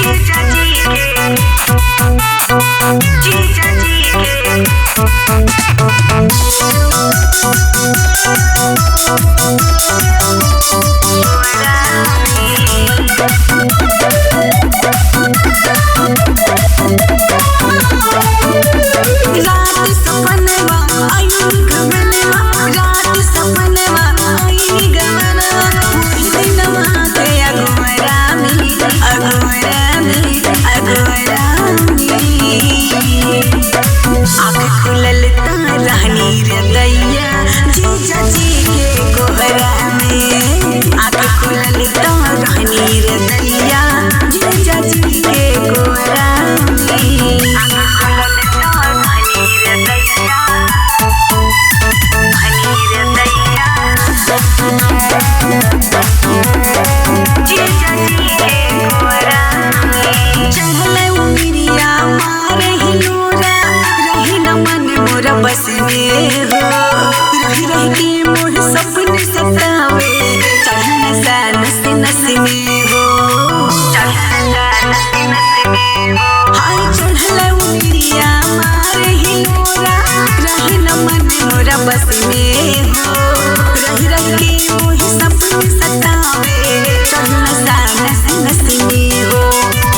जीजा जी के, जीजा जी के। रात सपनवा आई गगनवा, रात सपनवा आई गगनवा, ओही दिनवा के अगोरा में, अगोरा में, अगोरा में। आँख खुलल त रहनी रे दैया जीजा जी के कोहरा में। आँख खुलल त रहनी रे दैया जीजा जी के कोहरा में। आँख खुलल त रहनी रे दैया, रहनी रे दैया, जीजा जी के कोहरा में। चढ़ल उमिरिया मारे हिलोरा, रही न मन मोर बस में हो। रही रही के मोह सपने सतावे, चढ़ल सा नस नस में हो। चढ़ल सा नस नस में हो। हाय चढ़ल उमिरिया मारे हिलोरा, रही न मन मोर बस में हो। रही रही के मोह सपने सतावे, चढ़ल सा नस नस में हो।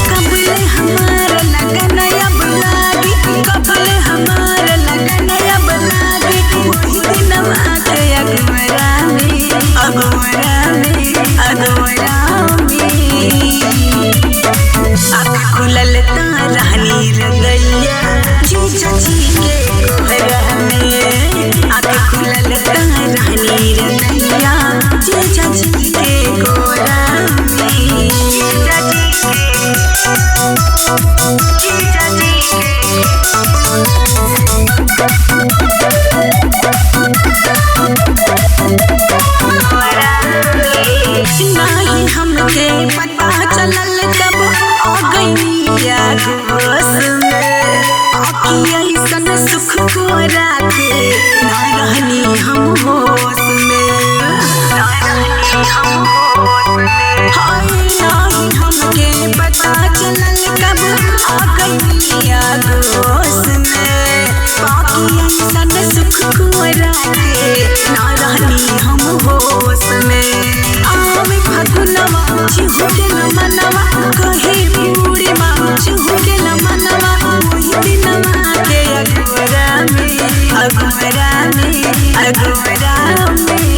कबले हमार लगन अब लागी, कबले हमार लगन अब लागी, वही दिनवा के अगोरा में, अगोरा में, अगोरा में। आँख खुलल त रहनी रे दैया जीजा जी के कोहरा में। आँख खुलल त रहनी रे दैया जीजा जी के कोहरा में। जीजा जी के, जीजा जी के। नाही हमके पता चलल कब आ गइया होश में। आखी ऐसन सुख को राखे ना रहनी हम होश में, ना रहनी हम होश में। हाय नाही हमके पता चलल कब आ गइया होश में। बाकी ऐसन सुख को राखे ना रहनी हम होश में। आवे फगुनवा चिहुके मनवा, कहे पूर्णिमा चिहुके मनवा, ओही दिनवा के अगोरा में, अगोरा में, अगोरा में।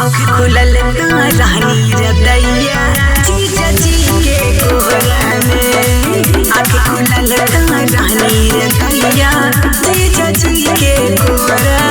आँख खुलल त रहनी रे दैया जीजा जी के कोहरा में। आँख खुलल त रहनी रे दैया जीजा जी के कोहरा